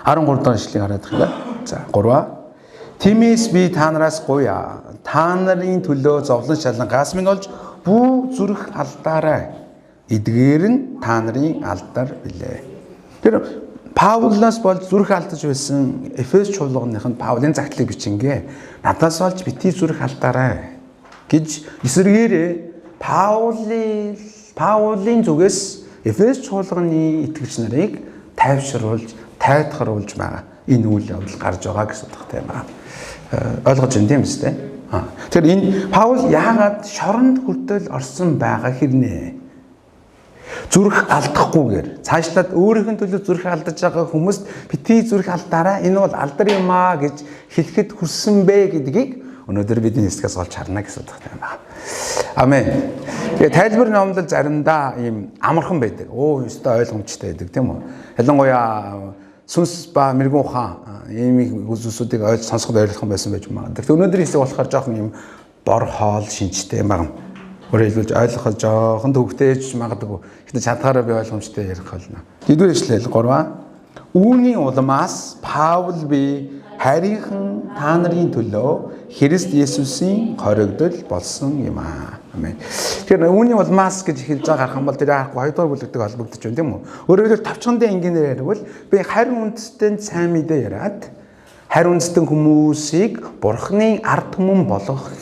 13 дахь ишлэгийг хараад байна. За 3. Тиймээс би та нараас гуйя. Та нарын төлөө зовлон шалан газ минь болж бүү зүрх алдаарай. Эдгээр нь та нарын алдар билээ. Тэр Паулаас болж зүрх алдаж байсан Эфес чуулганыханд Паулийн загтлыг бичингээ. Надаас болж бити зүрх алдаарай гэж эсэргээрээ Паулийн зүгээс Эфес чуулганы итгэгч нарыг тайвшруулж, тайтгаруулж байгаа энэ үйл явдал гарч байгаа гэсэн утгатай юм байна. Ойлгож байна тийм үстэй. Тэгэхээр энэ Паул яагаад шоронд хүртэл орсон байгаа хэрнээ? Зүрх алдахгүйгээр цаашлаад өөрийнх нь төлөө зүрх алдаж байгаа хүмүүст бити зүрх алдаарай, энэ бол алдар юм аа гэж хэлэхэд хүрсэн бэ гэдгийг өнөөдөр бидний хэсгээс олж харна гэсэн утгатай юм байна. Амен. Тэгээ тайлбар номлол заримдаа ийм амархан байдаг. Оо, ёстой ойлгомжтой байдаг, тийм үү? Ялангуяа сүнс ба мэрэгүн ухаан ийм их зүйлсүүдийг ойл сонсоход ойлгох юм байсан байж магадгүй. Тэгэхээр өнөөдрийн хэсэг болохоор жоохон ийм бор хоол шинжтэй юм байна. Өөрөөр хэлбэл ойлгоход жоохон төвөгтэйж магадгүй. Гэхдээ чадхаараа би ойлгомжтой ярих болно. Нэгдүгээр ишлэл 3. Үүний улмаас Паул би харийнхан та нарын төлөө Христ Есүсийн хоригдол болсон юм аа. Амен. Тэгэхээр үүний улмаас гэж хэлж байгаа гарах юм бол тэр харахгүй хоёрдугаар бүлэгтэй холбогдож байна, тийм үү? Өөрөөр хэлбэл товчхондоо энгийнээр ярил би харь үндэстэн сайн мэдээ яриад харь үндэстэн хүмүүсийг Бурхны ард түмэн болгох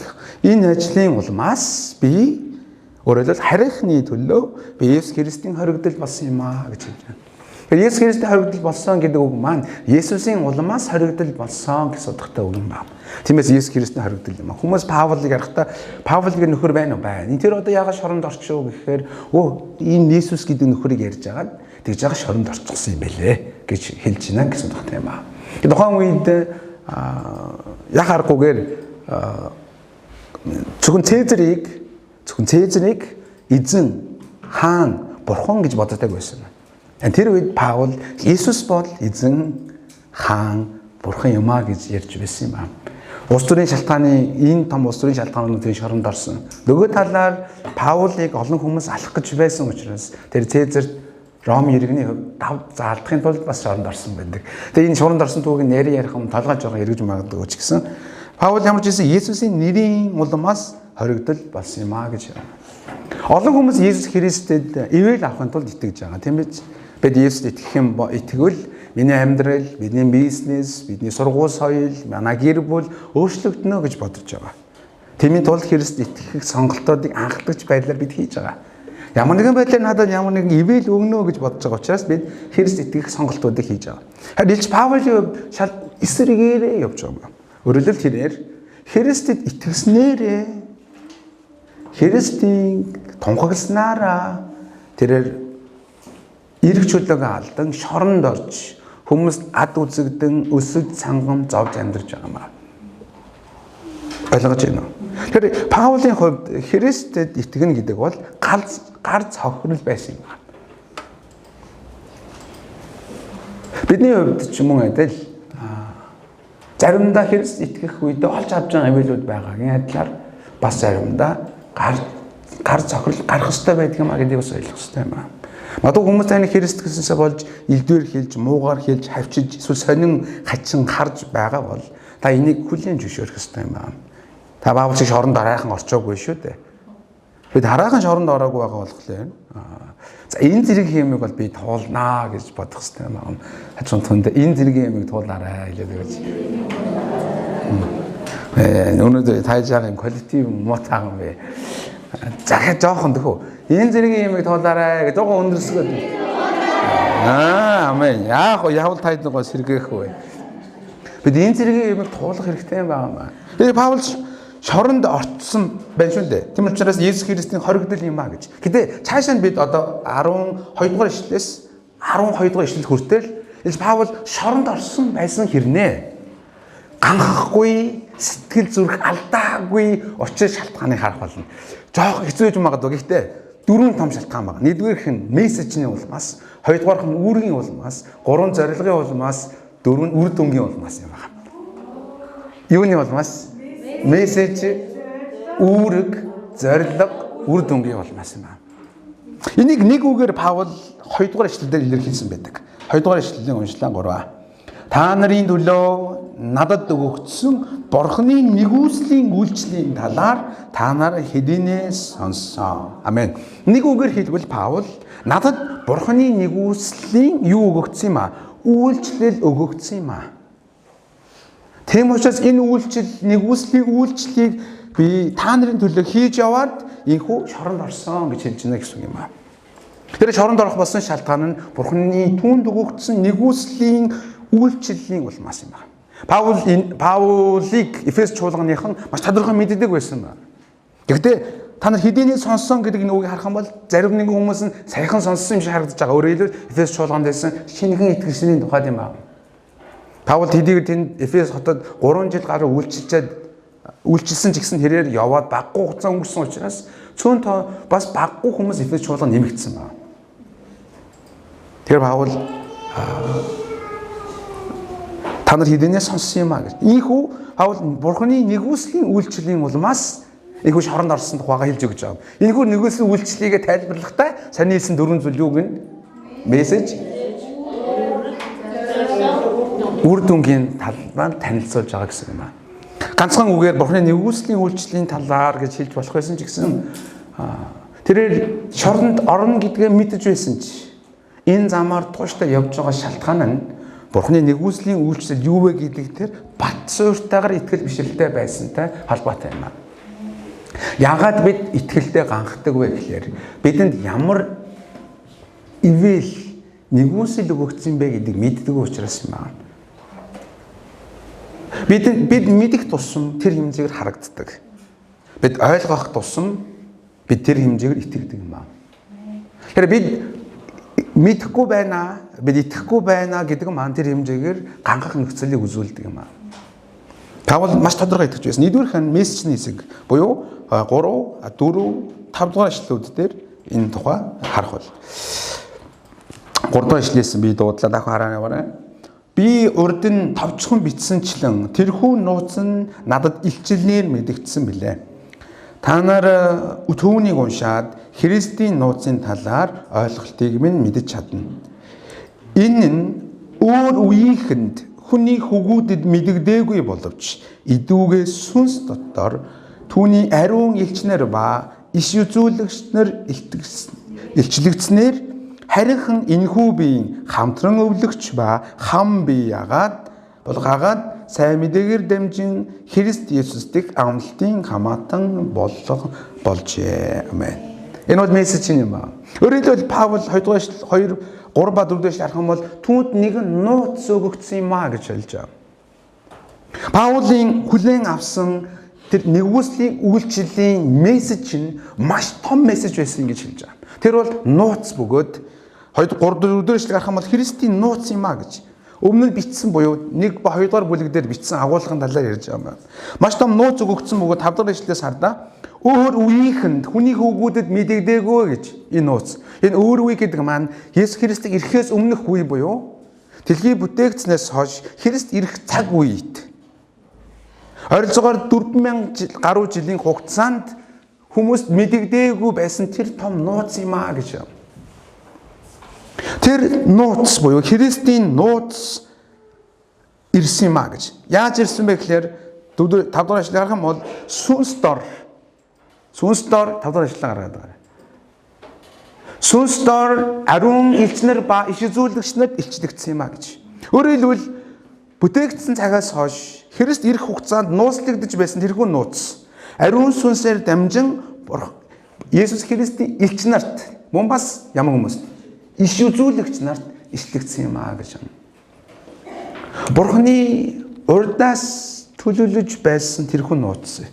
энэ ажлын улмаас би, өөрөөр хэлбэл харийнхны төлөө би Есүс Христийн хоригдол болсон юм аа гэж хэлж байна. Тэгэхээр Есүс Христийн хоригдол болсон гэдэг үг маань Есүсийн улмаас хоригдол болсон гэсэн утгатай үг юм байна. Тиймээс Есүс Христийн хоригдол юм аа. Хүмүүс Паулыг харахтаа Паулыг нөхөр байна уу? Байна. Энэ тэр одоо яагаад шоронд орчихов гэхээр өө энэ Есүс гэдэг нөхрийг ярьж байгаа тэгж байгаа шоронд орчихсон юм байлээ гэж хэлж байна гэсэн утгатай юм аа. Тухайн үед яг аргагүйгээр зөвхөн Цезарийг эзэн, хаан, бурхан гэж боддог байсан. Тэр үед Паул Иесус бол эзэн, хаан, бурхан юм а гэж ярьж байсан юм аа. Улс төрийн шалтгааны энэ том улс төрийн шалтгаануудын шоронд орсон. Нөгөө талаар Паулыг олон хүмүүс алах гэж байсан учраас тэр Цезарт Ром иргэний хувьд дав заалдахын тулд бас шоронд орсон байдаг. Тэгээ энэ шоронд орсон түүхийг нэрийн ярих юм толгой жоохон эргэж магадгүй ч гэсэн Паул ямар ч байсан Есүсийн нэрийн улмаас хоригдол болсон юм а гэж. Олон хүмүүс Есүс Христэд ивэл авахын тулд итгэж байгаа, тийм биз? Бид Есүст итгэх юм итгэвэл миний амьдрал, бидний бизнес, бидний сургууль соёл, манай гэр бүл өөрчлөгдөнө гэж бодож байгаа. Тиймийн тулд Христ итгэх сонголтоодыг анхдагч байдлаар бид хийж байгаа. Ямар нэгэн байдлаар надад ямар нэгэн ивэл өгнө гэж бодож байгаа учраас бид Христ итгэх сонголтуудыг хийж байгаа. Харин Илч Паулийн хувьд шал эсрэгээрээ явж байгаа юм. Өөрөөр хэлбэл тэрээр Христэд итгэснээрээ, Христийн тунхагласнараа тэрээр эрх чөлөөгөө алдан шоронд орж хүмүүст ад үзэгдэн өсөж сангам зовж амьдарч байгаа юм аа. Ойлгож байна уу? Тэгэхээр Паулийн хувьд Христэд итгэнэ гэдэг бол гар цохирол байсан юм байна. Бидний хувьд ч мөн адил заримдаа Христ итгэх үед олж авч байгаа ивэлүүд байгаагийн адилаар бас заримдаа гар цохирол гарах ёстой байдаг юм а гэдгийг бас ойлгох ёстой юм аа. Магадгүй хүмүүс таны Христ гэсэнсээ болж илдвэр хэлж, муугаар хэлж, хавчиж, эсвэл сонин хачин харж байгаа бол та энийг хүлээн зөвшөөрөх ёстой юм аа. Та Паул шиг шоронд арайхан орчоогүй шүү дээ. Бид хараахан шоронд ороогүй байгаа болохоор за энэ зэрэг юмыг бол би туулнаа гэж бодох хэрэгтэй юм аа. Хажуун тунд энэ зэрэг юмыг туулаарай хэлээд гэж. Өнөөдөр тааж байгаа юм quality муутаа юм бэ. Захаа жоохон төхөө. Энэ зэрэг юмыг туулаарай гэж жоохон өндөрсгөөд. Аа, амен. Яах вэ? Явал таад нөгөө сэргээх вэ? Бид энэ зэрэг юмыг туулах хэрэгтэй юм байна. Тэгээ Паул шоронд орцсон байна шүү дээ. Тийм учраас Есүс Христийн хоригдол юм а гэж. Гэтэ цаашаа нь бид одоо 12 дугаар ишлэлээс 12 дугаар ишлэл хүртэл Паул шоронд орсон байсан хэрнээ ганхахгүй, сэтгэл зүрх алдаагүй учир шалтгааныг харах болно. Жоох хэцүү юм магадгүй. Гэхдээ дөрвөн том шалтгаан байна. Нэгдүгээрх нь мессежний улмаас, хоёрдугаарх нь үүргийн улмаас, гурван зорилгын улмаас, дөрөв нь үр дүнгийн улмаас юм байна. Юуны улмаас? Мессеж, үүрэг, зорилго, үр дүнгийн улмаас юм байна. Энийг нэг үгээр Паул хоёрдугаар ишлэлээр илэрхийлсэн байдаг. Хоёрдугаар ишлэлийн уншлаа 3. Та нарын төлөө надад өгөгдсөн Бурхны нэгүслийн үйлчлийн талаар та нар хэдийнээс сонссон. Амен. Нэг үгээр хэлбэл Паул надад Бурхны нэгүслийн юу өгөгдсөн юм а? Үйлчлэл өгөгдсөн юм а. Тийм учраас энэ үйлчлэл, нэгүслийн үйлчлэлийг би та нарын төлөө хийж яваад энхүү шоронд орсон гэж хэлж байна гэсэн үг юм а. Тэр шоронд орох болсон шалтгаан нь Бурхны түүнд өгөгдсөн нэгүслийн үйлчлэлийн улмаас юм байна. Паул энэ Паулыг Эфес чуулганыхан маш тодорхой мэддэг байсан байна. Гэхдээ та нар хэдийний сонссон гэдэг энэ үгийг харах юм бол зарим нэгэн хүмүүс нь саяхан сонссон юм шиг харагдаж байгаа. Өөрөөр хэлбэл Эфес чуулганд байсан шинэхэн итгэгчдийн тухайд юм байна. Паул хэдийгээр тэнд Эфес хотод 3 жил гаруй үйлчилчээд үйлчилсэн ч гэсэн тэрээр яваад баггүй хугацаа өнгөрсөн учраас цөөн тоо бас баггүй хүмүүс Эфес чуулган нэмэгдсэн байна. Тэгэхээр Паул та нар хэдийнэ сонссон юм а гэж. Ийхүү Паул Бурхны нэгүслийн үйлчлэлийн улмаас ийхүү шоронд орсон тухайгаа хэлж өгч байгаа. Ийхүү нэгүслийн үйлчлэгээ тайлбарлахдаа саний хэлсэн дөрвөн зүйл юу гэнэ? Мессеж, үр дүнгийн талаар танилцуулж байгаа гэсэн юм аа. Ганцхан үгээр Бурхны нэгүслийн үйлчлэлийн талаар гэж хэлж болох байсан ч гэсэн тэрээр шоронд орно гэдгээ мэдэж байсан ч энэ замаар тууштай явж байгаа шалтгаан нь Бурхны нэгүслийн үйлчлэл юу вэ гэдэг тэр бат суурьтайгаар итгэл бишрэлтэй байсантай холбоотой юм аа. Яагаад бид итгэлтэй ганхдаг вэ гэхээр бидэнд ямар ивэл нэгүсэл өгөгдсөн бэ гэдгийг мэддэг учраас юм аа. Бид мэдэх тусам тэр хэмжээгээр харагддаг. Бид ойлгох тусам бид тэр хэмжээгээр итгэдэг юм аа. Тэгэхээр бид мэдэхгүй байна, бид итгэхгүй байна гэдэг маань тэр хэмжээгээр ганхах нөхцөлийг үзүүлдэг юм аа. Паул маш тодорхой итгэж байсан. Нэгдүгээрх нь мессежний хэсэг буюу 3, 4, 5 дугаар ишлүүд дээр энэ тухай харах бол. 3 дугаар ишлээс би дуудлаа дахин хараа яваарай. Би урд нь товчхон бичсэнчлэн тэрхүү нууц нь надад илчилнээр мэдэгдсэн билээ. Та нар түүнийг уншаад Христийн нууцын талаар ойлголтыг минь мэдэж чадна. Энэ нь өөр үеийнхэнд хүний хөвгүүдэд мэдэгдээгүй боловч идүүгээ сүнс дотор түүний ариун элчнэр ба иш үзүүлэгч нар илчлэгдснээр харинхан энхүү биеийн хамтран өвлөгч ба хам бие ягаад булгаагаад сайн мэдээгээр дамжин Христ Есүс дэх амлалтын хамаатан болго болжээ. Амен. Энэ бол мессеж юм аа. Өөрөөр хэлбэл Паул 2 дугаар 2 3 ба 4 дугаар харах юм бол түүнд нэгэн нууц өгөгдсөн юм аа гэж хэлж байгаа. Паулийн хүлээн авсан тэр нэгүслийн үйлчлэлийн мессеж нь маш том мессеж байсан гэж хэлж байгаа. Тэр бол нууц бөгөөд 2 3 4 дугаар ишлэг харах юм бол Христийн нууц юм аа гэж. Өмнө нь бичсэн буюу 1 ба 2 дугаар бүлэг дээр бичсэн агуулгын талаар ярьж байгаа юм байна. Маш том нууц өгөгдсөн бөгөөд 5 дугаар ишлэлээс хардаа өөр үеийнхэнд хүний хөвгүүдэд мэдэгдээгүй гэж энэ нууц. Энэ өөр үе гэдэг маань Есүс Христийг ирэхээс өмнөх үе буюу дэлхий бүтээгдснээс хойш Христ ирэх цаг үед ойролцоогоор 4000 гаруй жилийн хугацаанд хүмүүст мэдэгдээгүй байсан тэр том нууц юм аа гэж. Тэр нууц буюу Христийн нууц ирсэн юм аа гэж. Яаж ирсэн бэ гэхээр 5 дугаар ишлэл харах юм бол сүнс дор 5 дугаар ишлэл гаргаад байгаа. Сүнс дор ариун элчнэр ба иш үзүүлэгч нарт илчлэгдсэн юм а гэж. Өөрөөр хэлбэл бүтээгдсэн цагаас хойш Христ ирэх хугацаанд нууцлагдж байсан тэрхүү нууц ариун сүнсээр дамжин Есүс Христийн элч нарт мөн бас ямар хүмүүст иш үзүүлэгч нарт ишлэгдсэн юм а гэж. Бурхны урдаас төлөвлөж байсан тэрхүү нууц.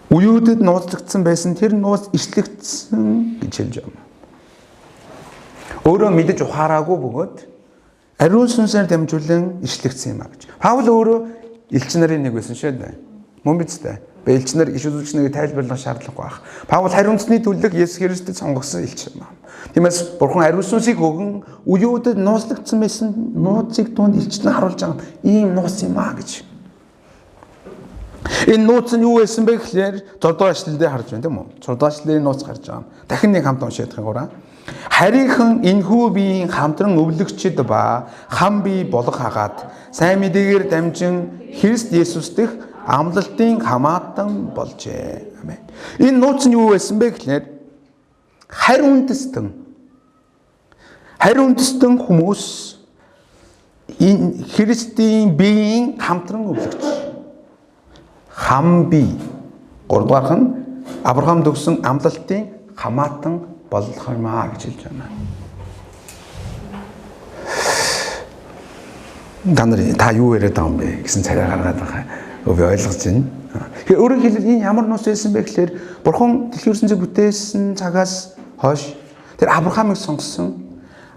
Үеүүдэд нууцлагдсан байсан тэр нууц ишлэгдсэн гэж хэлж байна. Өөрөө мэдэж ухаараагүй бөгөөд ариун сүнсээр дамжуулан ишлэгдсэн юм а гэж. Паул өөрөө элч нарын нэг байсан шүү дээ. Мөн биз дээ. Элч нар иш үзүүлэгч нарыг тайлбарлах шаардлагагүй байх. Паул хариу үндэсний төлөг Есүс Христэд сонгогдсон элч юм аа. Тиймээс Бурхан ариун сүнсийг өгөн үеүүдэд нууцлагдсан байсан нууцыг түүнд илчлэн харуулж байгаа ийм нууц юм а гэж. Энэ нууц нь юу байсан бэ гэхээр 6 дугаар эшлэлдээ харж байна тийм үү? 6 дугаар эшлэлийн нууц гарч байгаа. Дахин нэг хамт уншаад байгаа. Харийнхан энхүү биеийн хамтран өвлөгчд ба хам бие болох хагаад сайн мэдээгээр дамжин Христ Есүс дэх амлалтын хамаатан болжээ. Амен. Энэ нууц нь юу байсан бэ гэхлээр харь үндэстэн хүмүүс энэ Христийн биеийн хамтран өвлөгч. Хам бие. Гуравдугаарх нь Авраам төгсөн амлалтын хамаатан болох юм аа гэж хэлж байна. Та нар та юу яриад байгаа юм бэ гэсэн царай гаргаад байгаа. Би ойлгож байна. Тэгэхээр өөрөөр хэлбэл энэ ямар нууц байсан бэ гэхлээр Бурхан дэлхийн ертөнцийг бүтээсэн цагаас хойш тэр Авраамыг сонгосон.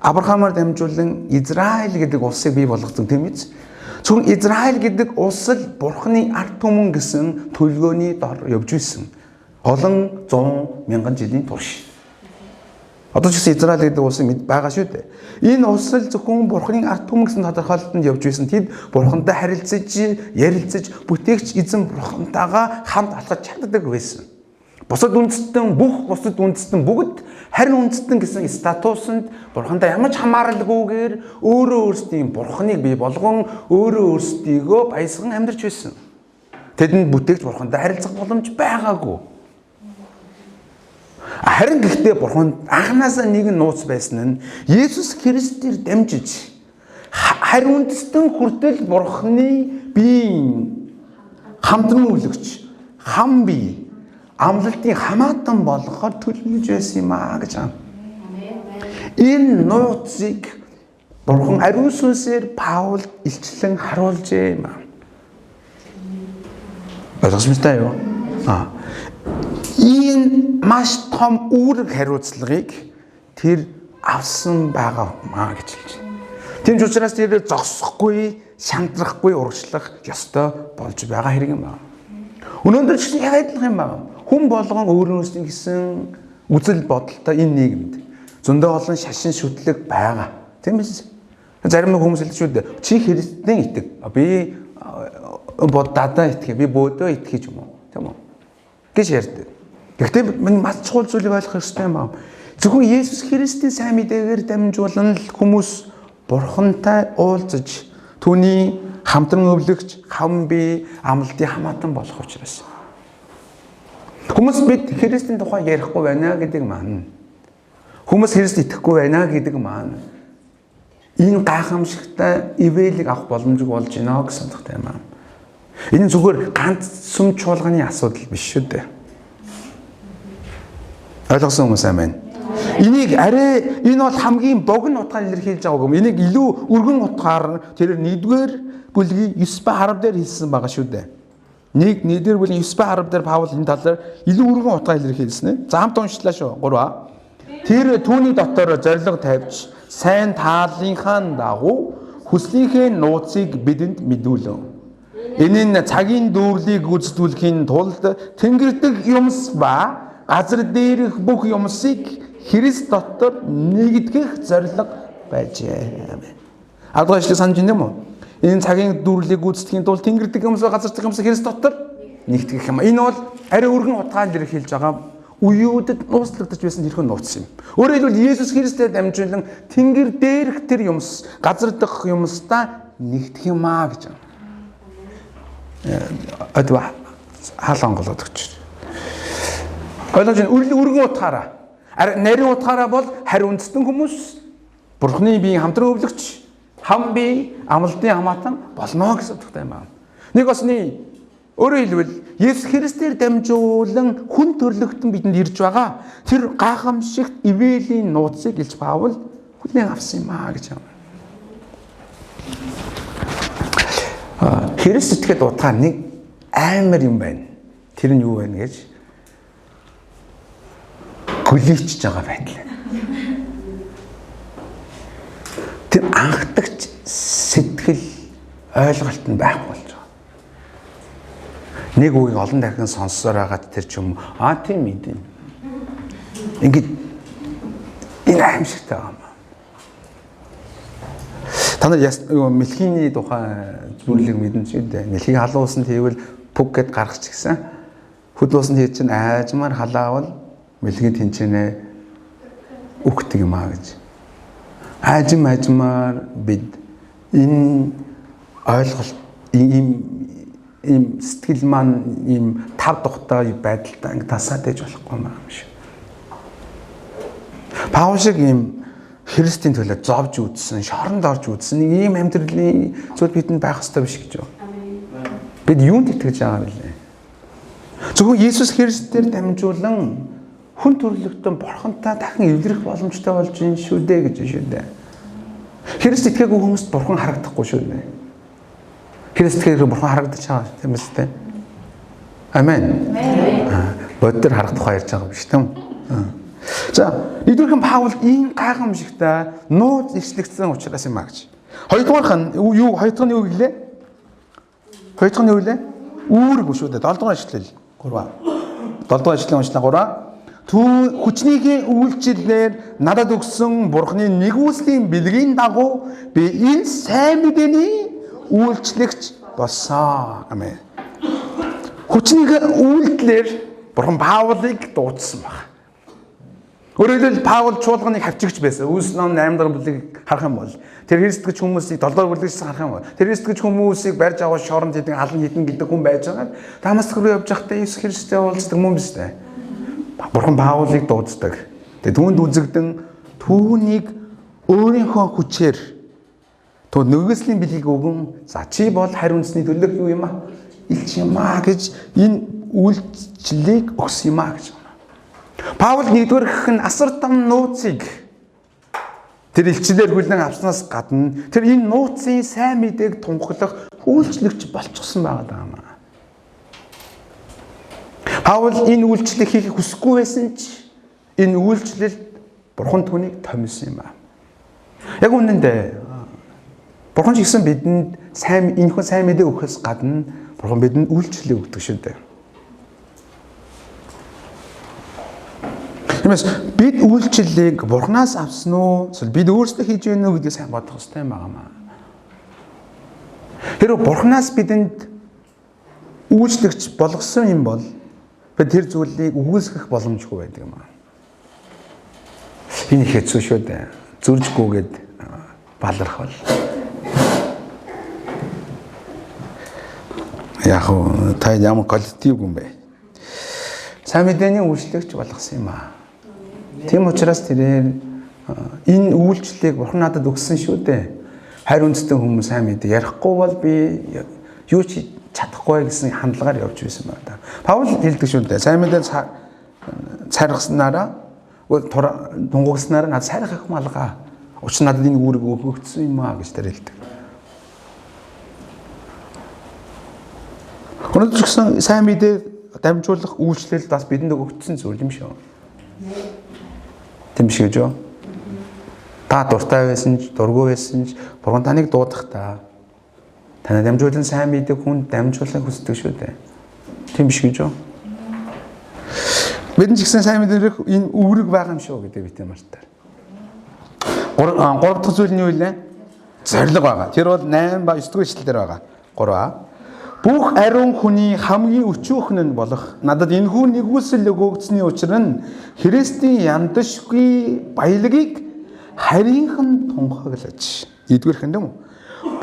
Авраамаар дамжуулан Израиль гэдэг улсыг бий болгосон, тийм биз? Зөвхөн Израиль гэдэг улс л Бурханы ард түмэн гэсэн төлөвлөгөөний дор явж исэн. Олон зуун мянган жилийн турш. Одоо ч гэсэн Израиль гэдэг улс байгаа шүү дээ. Энэ улс л зөвхөн Бурханы ард түмэн гэсэн тодорхойлолтод явж байсан. Тэд Бурхантай харилцаж, ярилцаж, бүтээгч эзэн Бурхантайгаа хамт алхаж чаддаг байсан. Бусад үндэстэн бүх бусад үндэстэн бүгд харин үндэстэн гэсэн статусанд Бурхантай ямар ч хамааралгүйгээр өөрөө өөрсдийн Бурханыг бий болгон өөрөө өөрсдийгөө баясган амьдарч байсан. Тэдэнд бүтээгч Бурхантай харилцах боломж байгаагүй. Харин гэхдээ Бурхан анханасаа нэгэн нууц байсан нь Есүс Христээр дамжиж харин үндэстэн хүртэл Бурханы биеийн хамтран өвлөгч, хам бие, амлалтын хамаатан болгохоор төлөвлөж байсан юм аа гэж байна. Энэ нууцыг Бурхан ариун сүнсээр Паулд илчлэн харуулжээ юм аа. Ойлгосон мэт юу? Энэ маш том үүрэг хариуцлагыг тэр авсан байгаа маа гэж хэлж байна. Тийм ч учраас тэр зогсохгүй, шантрахгүй урагшлах ёстой болж байгаа хэрэг юм байна. Өнөөдөр ч яг адилхан юм байна. Хүн болгон өөрөө өөрсдийн гэсэн үзэл бодолтой энэ нийгэмд зөндөө олон шашин шүтлэг байгаа. Тийм биз? Зарим нэг хүмүүс хэлдэг шүү дээ. Чи Христэд итэг. Би Буддадаа итгэе, би бөөдөө итгэж юм уу? Тийм үү? Гэж ярьдаг. Гэхдээ минь маш чухал зүйлийг ойлгох ёстой юм байна. Зөвхөн Есүс Христийн сайн мэдээгээр дамжуулан л хүмүүс Бурхантай уулзаж, түүний хамтран өвлөгч, хам бие, амлалтын хамаатан болох учраас. Хүмүүс бид Христийн тухай ярихгүй байна гэдэг маань. Хүмүүс Христ итгэхгүй байна гэдэг маань. Энэ гайхамшигтай ивэлийг авах боломжгүй болж байна гэсэн утгатай юм аа. Энэ зүгээр ганц сүм чуулганы асуудал биш шүү дээ. Ойлгосон хүмүүс амин. Энийг арай энэ бол хамгийн богино утгаар илэрхийлж байгаа юм. Энийг илүү өргөн утгаар тэр 1-р бүлгийн 9-10 дээр хэлсэн байгаа шүү дээ. 1-р бүлгийн 9-10 дээр Паул энэ талаар илүү өргөн утгаар илэрхийлсэн. За хамт уншлаа шүү. 3. Тэр түүний дотор зориг тавьж сайн тааллынхаа дагуу хүслийнхээ нууцыг бидэнд мэдүүлв. Энэ нь цагийн дүүрлийг гүйцэтгүүлэхийн тулд тэнгэр дэх юмс ба газар дээрх бүх юмсыг Христ дотор нэгтгэх зорилго байжээ. Амен. Адгаа ишлэг санаж байна юм уу? Энэ цагийн дүүрлийг гүйцэтгэхийн тулд тэнгэр дэх юмс ба газар дэх юмс Христ дотор нэгтгэх юм. Энэ бол арай өргөн утгаар илэрхийлж байгаа үеүүдэд нууцлагдаж байсан тэрхүү нууц юм. Өөрөөр хэлбэл Есүс Христээр дамжуулан тэнгэр дээрх тэр юмс, газар дэх юмстай нэгтгэх юм аа гэж байна. Одоо хаал онголоод өгч. Ойлгож байна. Өргөн утгаараа. Нарийн утгаараа бол харь үндэстэн хүмүүс Бурхны биеийн хамтран өвлөгч, хам бие, амлалтын хамаатан болно гэсэн утгатай юм аа. Нэг осны өөрөөр хэлбэл Есүс Христээр дамжуулан хүн төрлөختөн бидэнд ирж байгаа тэр гайхамшигт ивэлийн нууцыг илж Паул хүлээн авсан юм аа гэж байна. Христ итгэхэд утгаар нэг амар юм байна. Тэр нь юу байна гэж гөлийчж байгаа байдал. Тэр анхдагч сэтгэл ойлголт нь байхгүй болж байгаа. Нэг үгийг олон дахин сонссоор хагаад тэр ч юм аа тийм мэдэн. Ингээд энэ аимшигтай байгаа юм. Та нар мэлхийний тухай зүйлийг мэдэн ч үү. Мэлхийг халуусан тийвэл пүг гэд гаргач гисэн. Хөдөлсөн хий чинь аажмаар халаавал мэлхий тэнцэнэ өгдөг юм аа гэж. Ажим ажмаар бид энэ ойлголт ийм сэтгэл маань ийм тав тухтай байдалтай ингэ тасаад ээж болохгүй юм шиг. Паул шиг ийм Христийн төлөө зовж үзсэн, шоронд орж үзсэн нэг ийм амьдралын зүйл бидэнд байх ёстой биш гэж юу? Бид юунд итгэж байгаа вэ? Зөвхөн Иесус Христээр дамжуулан хүн төрлөختөн Бурхантай дахин эвлэрэх боломжтой болж байна шүү дээ гэж шүү дээ. Христ итгээгүй хүмүүст Бурхан харагдахгүй шүү дээ. Христ итгээгүй Бурхан харагдаж байгаа тийм үү? Амен. Боддор харагдах баярж байгаа биш тийм үү? За, нэгдүгээрхэн Паул ийм гайхамшигтай нууц ишлэгдсэн учраас юм а гэж. Хоёрдугаарх нь юу? Хоёр дахь нь юу гэлээ? Хоёр дахь нь юу гэлээ? Үүрэг шүү дээ. 7 дугаар ишлэл 3. 7 дугаар ишлэлийн уншлаа 3. Түүн хүчнийхээ үйлчлэлээр надад өгсөн Бурхны нэгүслийн бэлгийн дагуу би энэ сайн мэдээний үйлчлэгч болсон. Амен. Хүчнийхээ үйлдэлээр Бурхан Паулыг дуудсан баг. Өөрөөр хэлбэл Паул чуулганыг хавчигч байсан. Үйлс ном 8 дугаар бүлгийг харах юм бол тэр Христ гэж хүмүүсийг 7 дугаар бүлгээс харах юм бол тэр Христ гэж хүмүүсийг барьж аваад шоронд хэдэн алан хэдэн гэдэг хүн байж байгаа. Дамаск руу явж байхдаа Иесус Христтэй уулздаг мөн биз дээ. Бурхан Паулыг дууддаг. Тэгээ түүнд үзэгдэн түүнийг өөрийнхөө хүчээр түүнд нөгөөслийн бэлгийг өгөн за чи бол харь үндэсний төлөх юу юм а? Илч юм а гэж энэ үйлчлэлийг өгсөн юм а гэж. Паул нэгдүгээр гэх нь асар том нууцыг тэр илчлэлээр хүлээн авснаас гадна тэр энэ нууцын сайн мэдээг тунхаглах үйлчлэгч болчихсон байгаа юм аа. Паул энэ үйлчлэлийг хийхийг хүсэхгүй байсан ч энэ үйлчлэлд Бурхан түүнийг томилсон юм аа. Яг үнэндээ Бурхан ч гэсэн бидэнд сайн энэ хүн сайн мэдээ өгөхөөс гадна Бурхан бидэнд үйлчлэлийг өгдөг шүү дээ. Тиймээс бид үйлчлэлийг Бурханаас авсан уу? Эсвэл бид өөрсдөө хийж байна уу гэдгийг сайн бодох хэрэгтэй юм байна. Хэрвээ Бурханаас бидэнд үйлчлэгч болгосон юм бол бид тэр зүйлийг үгүйсгэх боломжгүй байдаг юм аа. Энэ их хэцүү шүү дээ. Зүржгүйгээд баларх бол. Яг уу та ямар коллектив юм бэ? Сайн мэдээний үйлчлэгч болгосон юм аа. Тийм учраас тэрээр энэ үйлчлэлийг Бурхан надад өгсөн шүү дээ. Харь үндэстэн хүмүүс сайн мэдээ ярихгүй бол би юу ч чадахгүй гэсэн хандлагаар явж байсан байна да. Паул хэлдэг шүү дээ. Сайн мэдээ цайргаснараа тунгагснараа надад сайрах их малгай. Учир надад энэ үүрэг өгөгдсөн юм аа гэж тэр хэлдэг. Өнөөдөр ч гэсэн сайн мэдээ дамжуулах үйлчлэл бас бидэнд өгөгдсөн зүйл юм шүү. Тийм биш гэж юу? Та дуртай байсан ч, дургүй байсан ч Бурхан таныг дуудахдаа танай дамжуулан сайн мэдээ хүнд дамжуулахыг хүсдэг шүү дээ. Тийм биш гэж юу? Бид ч гэсэн сайн мэдээлэх энэ үүрэг байгаа юм шүү гэдэг би мартаар. Гурав дахь зүйл нь юу вэ? Зорилго байгаа. Тэр бол 8 ба 9 дугаар ишлэл дээр байгаа. 3. Бүх ариун хүний хамгийн өчүүхэн нь болох надад энэхүү нэгүсэл өгөгдсөний учир нь Христийн яндашгүй баялагийг харийнхан тунхаглаж. Нэгдүгээрх нь юм уу?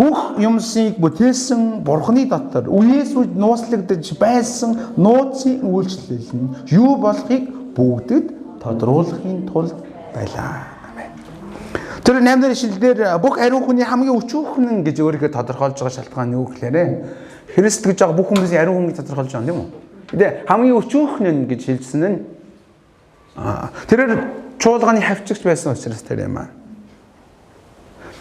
Бүх юмсыг бүтээсэн Бурхны дотор үеэс үед нууцлагдаж байсан нууцын үйлчлэл нь юу болохыг бүгдэд тодруулахын тулд байлаа. Амен. Тэр 8 дахь ишлэл дээр бүх ариун хүний хамгийн өчүүхэн гэж өөрийгөө тодорхойлж байгаа шалтгаан нь юу гэхээр Христ гэж байгаа бүх хүмүүсийн ариун хүн гэж тодорхойлж байгаа юм тийм үү? Тэгээ хамгийн өчүүхэн нь гэж хэлсэн нь тэрээр чуулганы хавчигч байсан учраас тэр юм аа.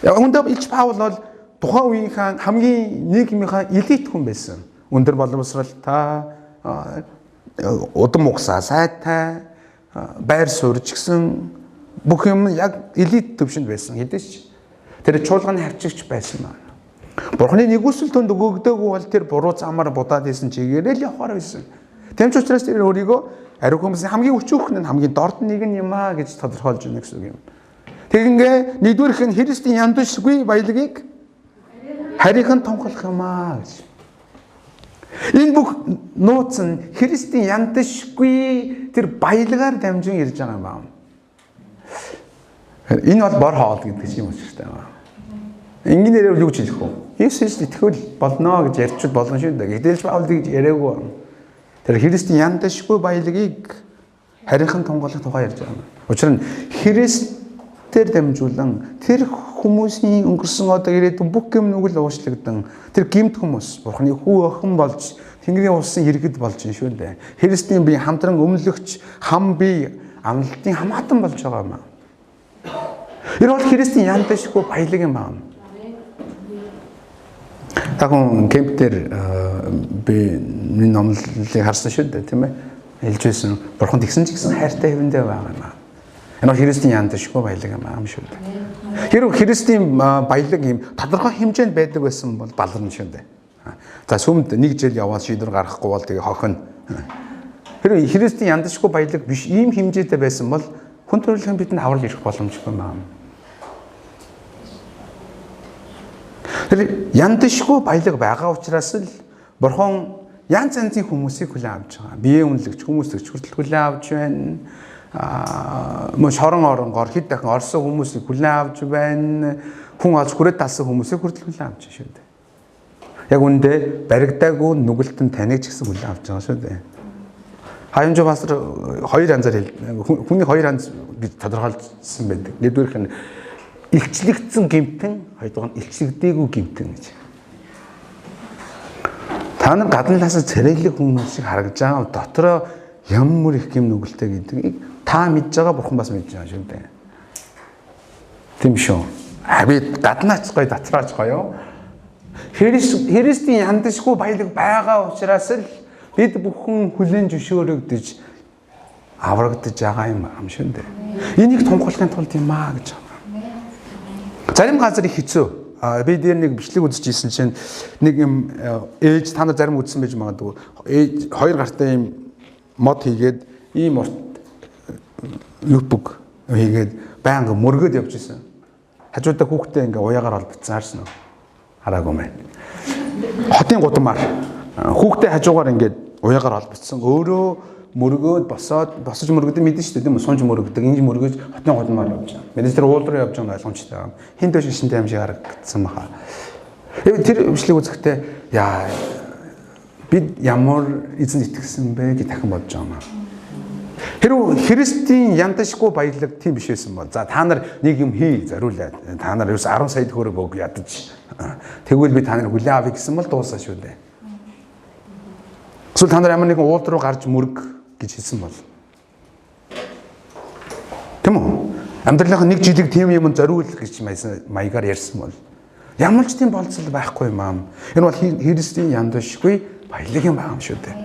Яг үүндээ Илч Паул бол тухайн үеийнхаа хамгийн нийгмийнхаа элит хүн байсан. Өндөр боловсралтай, удам угсаа сайтай, байр суурь ч гэсэн бүх юм яг элит төвшөнд байсан хэдий ч тэр чуулганы хавчигч байсан байна. Бурхны нэгүсэл түнд өгөгдөөгүй бол тэр буруу замаар будаад исэн чигээрээ л явахаар байсан. Тийм ч учраас тэр өөрийгөө ариун хүмүүсийн хамгийн өчүүхэн нь хамгийн дорд нэг нь юм аа гэж тодорхойлж байна гэсэн үг юм. Тэгингээ нэгдүгээрх нь Христийн яндашгүй баялагийг харийнхан тунхаглах юм аа гэж. Энэ бүх нууц нь Христийн яндашгүй тэр баялагаар дамжин ирж байгаа юм аа. Энэ бол бор хоол гэдэг чинь юм учиртай байна. Энгийнээр юу гэж хэлэх вэ? Есүс итгэвэл болно гэж ярьчих болно шүү дээ. Гэтэл Паул тэгж яриаггүй. Тэр Христийн яндашгүй баялагийг харинхан тунгалах тухай ярьж байгаа юм. Учир нь Христээр дамжуулан тэр хүмүүсийн өнгөрсөн одоо ирээдүйн бүх гэм нүгэл уушлагдсан тэр гэмт хүмүүс Бурхны хүү охин болж Тэнгэрийн улсын иргэд болж байна шүү дээ. Христийн бие хамтран өмнөлөгч хам бие амлалтын хамаатан болж байгаа юм. Энэ бол Христийн яндашгүй баялаг юм байна. Та хүн кемп дээр би нэг номлолыг харсан шүү дээ, тийм ээ. Хэлж байсан Бурхан тэгсэн ч гэсэн хайртай хэвэндээ байгаа юм аа. Энэ бол Христийн яндашгүй баялаг юм аа шүү дээ. Хэрвээ Христийн баялаг юм тодорхой хэмжээнд байдаг байсан бол баларна шүү дээ. За сүмд нэг жил яваад шийдвэр гаргахгүй бол тэгээ хохино. Хэрвээ Христийн яндашгүй баялаг биш ийм хэмжээтэй байсан бол хүн төрөлхөн бидэнд аврал ирэх боломжгүй юм аа. Тэр яндашгүй баялаг байгаа учраас л Бурхан янз янзын хүмүүсийг хүлээн авч байгаа. Бие үнэлэгч хүмүүсийг хүртэл хүлээн авч байна. Мөн шорон оронгоор хэд дахин орсон хүмүүсийг хүлээн авч байна. Хүн олж хүрээд талсан хүмүүсийг хүртэл хүлээн авч шүү дээ. Яг үүндээ баригдаагүй нүгэлтэн таныг ч гэсэн хүлээн авч байгаа шүү дээ. Хаямжуу пастор хоёр янзаар хүний хоёр янз гэж тодорхойлсон байдаг. Нэгдүгээрх нь илчлэгдсэн гэмтэн, хоёрдугаар нь илчлэгдээгүй гэмтэн гэж. Та нар гадна талаас царайлаг хүмүүс шиг харагдаж байгаа, дотроо ямар их гэм нүгэлтэй гэдгийг та мэдж байгаа, Бурхан бас мэдж байгаа шүү дээ. Тийм шүү. А би гаднаач гоё, дотрооч гоё. Христийн яндашгүй баялаг байгаа учраас л бид бүхэн хүлээн зөвшөөрөгдөж аврагдаж байгаа юм шүү дээ. Энийг тунхаглахын тулд юм аа гэж байна. Зарим газар их хэцүү. Би дээр нэг бичлэг үзэж исэн чинь нэг юм ээж, та нар зарим үзсэн байж магадгүй. Ээж хоёр гартай юм мод хийгээд ийм урт ноутбук хийгээд байнга мөргөөд явж исэн. Хажуудаа хүүхдээ ингээ уяагаар холбогдсон харсан уу? Хараагүй мэн. Хотын гудамаар хүүхдээ хажуугаар ингээд уяагаар холбогдсон. Өөрөө мөргөөд босоод босож мөргөдөг мэдэн шүү дээ, тийм үү? Сунж мөргөдөг, ингэж мөргөж хотын гудамаар явж байгаа. Мэдээж тэр уул руу явж байгаа нь ойлгомжтой юм. Хин дэш шинтэй юм шиг харагдсан баха. Тэр бичлэг үзэхдээ яа бид ямар эзэнд итгэсэн бэ гэж дахин бодож байгаа юм. Хэрвээ Христийн яндашгүй баялаг тийм биш байсан бол за та нар нэг юм хий зориулаад та нар ерөөс 10 сая төгрөг өг ядаж тэгвэл би та нарыг хүлээн авъя гэсэн бол дуусаа шүү дээ. Эсвэл та нар ямар нэгэн уул руу гарч мөрг гэж хэлсэн бол. Тийм үү? Амьдралынхаа нэг жилиг тийм юм зориул гэж маягаар ярьсан бол ямар ч тийм болцол байхгүй юм аа. Энэ бол Христийн яндашгүй баялаг юм байгаа юм шүү дээ.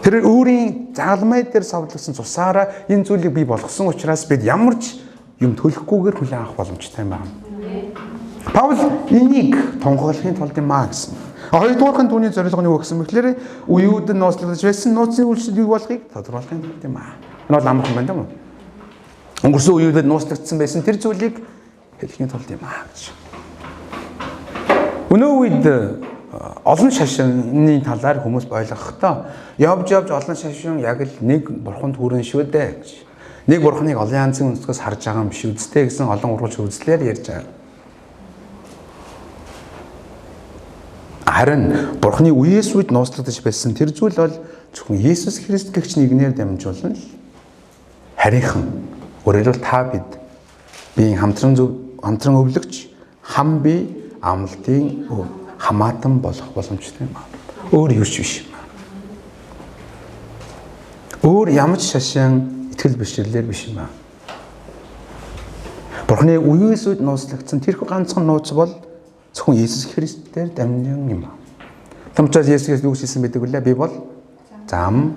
Тэр өөрийн загалмай дээр савлагдсан цусаараа энэ зүйлийг бий болгосон учраас бид ямар ч юм төлөхгүйгээр хүлээн авах боломжтой юм байна. Паул энийг тунхаглахын тулд юм аа гэсэн. Хоёрдугаарх нь түүний зорилго нь юу гэсэн бэхлээр үеүд нь нууцлагдаж байсан нууцын үйлчлэл юу болохыг тодорхойлохын тулд юм аа. Энэ бол амархан байна тийм үү? Өнгөрсөн үеүүдэд нууцлагдсан байсан тэр зүйлийг хэлэхийн тулд юм аа гэж. Өнөө үед олон шашины талаар хүмүүс ойлгохдоо явж олон шашин яг л нэг бурханд хүрэн шүү дээ гэж. Нэг бурханыг олон янзын өнцгөөс харж байгаа юм биш үсттэй гэсэн олон ургуулч үзлээр ярьж байгаа. Харин бурханы үеэс үед нууцлагдаж байсан тэр зүйл бол зөвхөн Есүс Христ гэгч нэгнээр дамжуулан л харийнхан. Өөрөөр хэлбэл та бид биеийн хамтран өвлөгч хам бие амлалтын хамаатан болох боломжтой юм аа. Өөр юу ч биш юм аа. Өөр ямар ч шашин итгэл бэрхшээлээр биш юм аа. Бурхны үеэс үед нууцлагдсан тэрхүү ганцхан нууц бол зөвхөн Есүс Христээр дамжин юм аа. Тэм учраас Есүс Христ юу хэлсэн байдаг вүлээ? Би бол зам,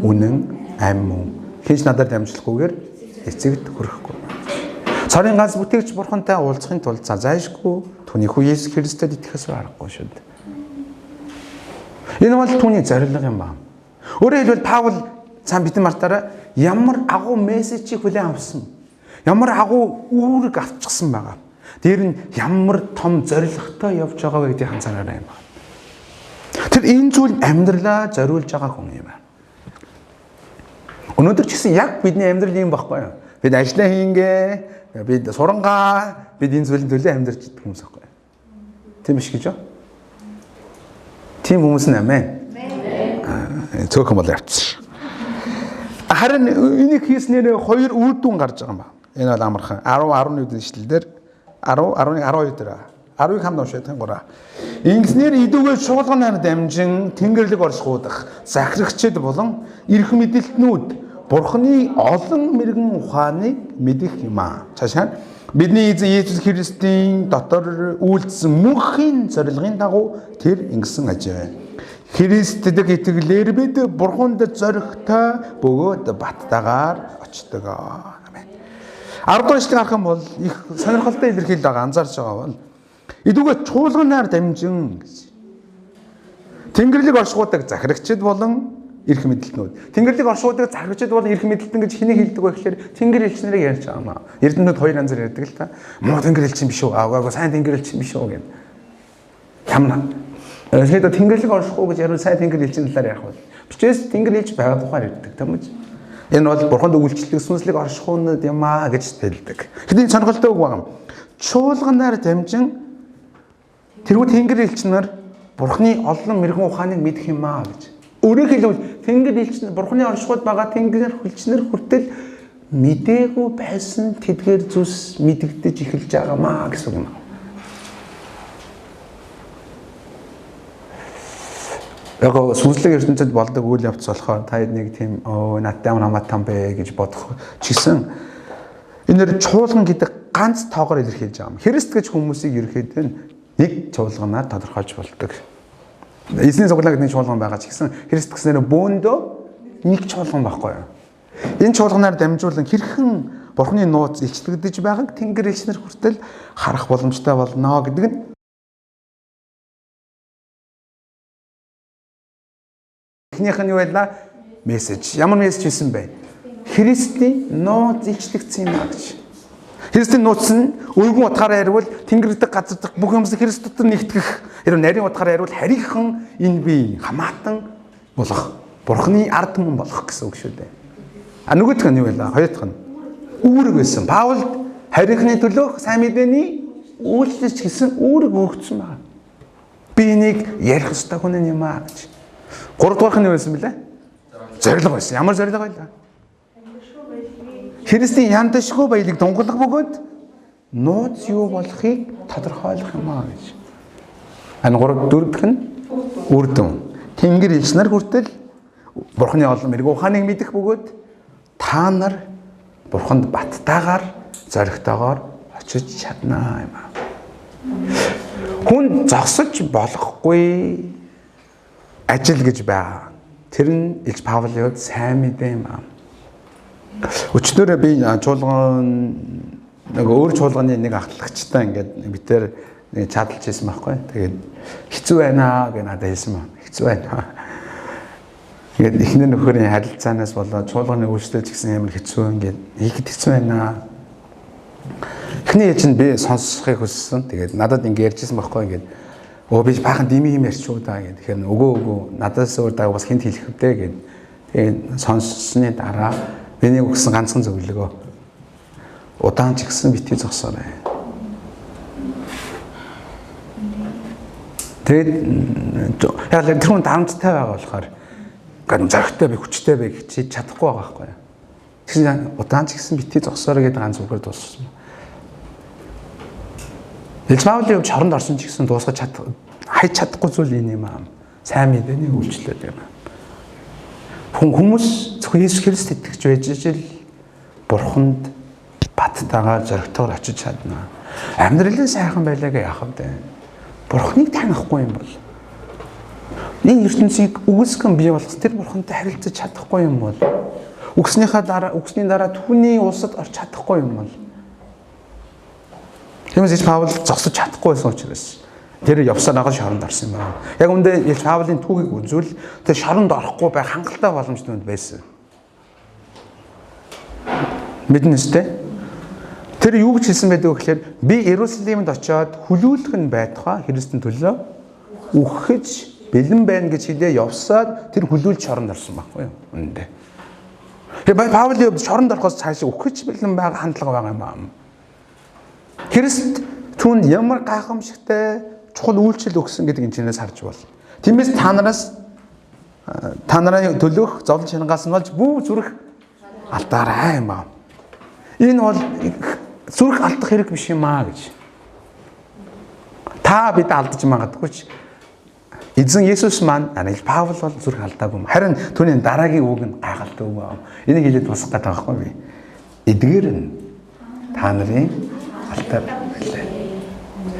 үнэн, ам мөн. Хинч надаар дамжлахгүйгээр эцэгт хүрэхгүй. Цорын ганц бүтээгч Бурхантай уулзахын тулд зайшгүй түүний хүү Есүс Христэд итгэхээс аргагүй шүү дээ. Энэ бол түүний зорилго юм байна. Өөрөөр хэлбэл Паул цаан битэн мартаараа ямар агуу мессежийг хүлээн авсан. Ямар агуу үүрэг авчихсан байгаа. Тэр нь ямар том зорилготой явж байгаа вэ гэдгийг анзаараарай юм байна. Тэр энэ зүйл амьдралаа зориулж байгаа хүн юм байна. Өнөөдөр ч гэсэн яг бидний амьдрал юм баггүй юу? Бид ажлаа хийнгээ, Бид сурангаа бид энэ зүйлийн төлөө амьдарч идэг хүмүүс байхгүй. Тийм биш гэж юу? Тийм хүмүүс нь амен. Цөөхөн бол явцсан. Харин энийг хийснээр хоёр үр дүн гарч байгаа юм ба. Энэ бол амархан. 10 11 ишлэл дээр 10 11 12 дээр 10-ыг хамт уншаад гураа. Ингэснээр идүүгээ чуулганаар дамжин Тэнгэрлэг оршихуудах захирагчид болон эрх мэдэлтнүүд Бурхны олон мэрэгэн ухааныг мэдэх юм аа. Цаашаа бидний эзэн Иесус Христийн дотор үйлдсэн мөнхийн зорилгын дагуу тэр ингэсэн ажээ. Христ дэх итгэлээр бид Бурханд зоригтой бөгөөд баттайгаар очдог. Амен. 10 дугаар ишлэг харах юм бол их сонирхолтой илэрхийлэл байгаа, анзаарч байгаа бол идүүгээ чуулганаар дамжин гэж. Тэнгэрлэг оршихуйдаг захирагчид болон эрх мэдэлтнүүд. Тэнгэрлэг оршихуйдаг захирагчид болон эрх мэдэлтэн гэж хэнийг хэлдэг вэ гэхээр тэнгэр элч нарыг ярьж байгаа юм аа. Эрдэмтнүүд хоёр янзаар ярьдаг л та. Муу тэнгэр элчин биш үү? Аагүй сайн тэнгэр элчин биш үү гэв. Ямар Тэгэхээр тэнгэрлэг оршихуй гэж яриул сайн тэнгэр элчин талаар ярих бол. Бичээс тэнгэр элч байгаа тухаар ярьдаг тийм үү? Энэ бол бурханд үйлчлэг сүнслэг оршихуйнууд юм аа гэж хэлдэг. Гэтэл энэ сонирхолтой үг байгаа юм. Чуулганаар дамжин тэргүй тэнгэр элч нар бурхны олон мэрэгэн ухааныг мэдэх юм аа гэж. Өөрөөр хэлбэл тэнгэр элч бурхны оршихуйд байгаа тэнгэр элч нар хүртэл мдээгүй байсан тэдгээр зүйлс мэдэгдэж эхэлж байгаа маа гэсэн үг юм. Яг сүнслэг ертөнцид болдог үйл явц болохоор та нэг тийм надтай ямар хамаатай юм бэ гэж бодох ч гэсэн энэ нэр чуулган гэдэг ганц тоогоор илэрхийлж байгаа юм. Христ гэж хүмүүсийг ерөнхийдөө нэг чуулганаар тодорхойлж болдог. Эзний цуглаа гэдэг нэг чуулган байгаа ч гэсэн Христ гэснээр бөөндөө нэг чуулган байхгүй юу? Энэ чуулганаар дамжуулан хэрхэн Бурхны нууц илчлэгдэж байгааг Тэнгэр элч нар хүртэл харах боломжтой болно гэдэг нь эхнийх нь юу байлаа? Мессеж. Ямар мессеж хийсэн бэ? Христийн нууц илчлэгдсэн юм а гэж. Христийн нууц нь өргөн утгаараа яриул Тэнгэр дэх газар дэх бүх юмс Христ дотор нэгтгэх. Хэрвээ нарийн утгаараа яриул харийнхан энэ бие хамаатан болох. Бурхны ард түмэн болох гэсэн үг шүү дээ. А нөгөөх нь юу байлаа? Хоёр дахь нь үүрэг байсан. Паулд харийнхны төлөөх сайн мэдээний үйлчлэж гэсэн үүрэг өгсөн байна. Би энийг ярих ёстой хүн юм а гэж. Гурав дахь нь юу байсан бэлээ? Зорилго байсан. Ямар зорилго байлаа? Христийн яндашгүй баялаг дунгалах бөгөөд нууц юу болохыг тодорхойлох юм аа гэж. Ан 3 4 дахь нь үр дүн. Тэнгэр элч нар хүртэл Бурхны олон мэрэгэн ухааныг мэдэх бөгөөд та нар Бурханд баттайгаар зоригтойгоор очиж чаднаа юм аа. Хүн зогсож болохгүй ажил гэж байгаа. Тэр нь Илч Павлын хувьд сайн мэдээ юм аа. Өчигдөр би чуулган нэг өөр чуулганы нэг ахлагчтай ингээд битээр нэг чадалж хийсэн байхгүй. Тэгээд хэцүү байна гэж надад хэлсэн ба. Хэцүү байна. Тэгээд эхнэр нөхөрийн харилцаанаас болоод чуулганы үйлчлэл ч гэсэн амар хэцүү ингээд хийхэд хэцүү байна. Эхний ээлж нь би сонсохыг хүссэн. Тэгээд надад ингээд ярьжсэн байхгүй ингээд би баахан дими юм ярьчихв да гэх. Тэгэхээр өгөө надаас өөр даа бас хинт хэлэх вдэ гэд. Тэгээд сонссны дараа миний өгсөн ганцхан зөвлөгөө. Удаан ч гэсэн битгий зогсоорой. Тэгээд яг л тэр хүн дарамттай байгаа болохоор ингээд зоригтой би хүчтэй би гэж чадахгүй байгаа байхгүй. Тэгсэн удаан ч гэсэн битгий зогсоорой гэдэг ганц үгээр дууссан. Илч Паулийн хувьд шоронд орсон ч гэсэн дуусгаж хайж чадахгүй зүйл энэ юм аа. Сайн мэдээний үйлчлэл юм. Хүмүүс зөвхөн Иесус Христ итгэж байж ижил Бурханд баттайгаар зоригтойгоор очиж чадна. Амьдралын сайхан байлаагаа яах вэ? Бурхныг танихгүй юм бол энэ ертөнцийг үгүйсгэн бий болгосон тэр Бурхантай харилцаж чадахгүй юм бол үгснийхаа дараа үгсний дараа түүний улсад орч чадахгүй юм бол Тиймээс Илч Паул зогсож чадахгүй байсан учраас тэр явсаар байгаа шоронд орсон юм байна. Яг үүндээ Илч Паулийн түүхийг үзвэл тэр шоронд орохгүй байх хангалттай боломж түүнд байсан. Мэднэ үстэй. Тэр юу гэж хэлсэн байдаг вэ гэхээр би Иерусалимд очиод хүлүүлэх нь байтугай Христийн төлөө үхэж бэлэн байна гэж хэлээ явсаад тэр хүлүүлж шоронд орсон байхгүй юу? Үүндээ. Тэгээ Паулийн хувьд шоронд орохоос цааш үхэж бэлэн байгаа хандлага байгаа юм аа. Христ түүнд ямар гайхамшигтай чухал үйлчлэл өгсөн гэдгийг энэ чинээс харж байна. Тиймээс та нараас та нарын төлөөх зовлон шингаас нь болж бүү зүрх алдаарай юм аа. Энэ бол зүрх алдах хэрэг биш юм аа гэж. Та бид алдаж магадгүй ч эзэн Есүс маань анил Паул бол зүрх алдаагүй юм. Харин түүний дараагийн үг нь гайхалтай үг аа. Энийг хэлээд босох гэдэг байхгүй би. Эдгээр нь та нарын алтар.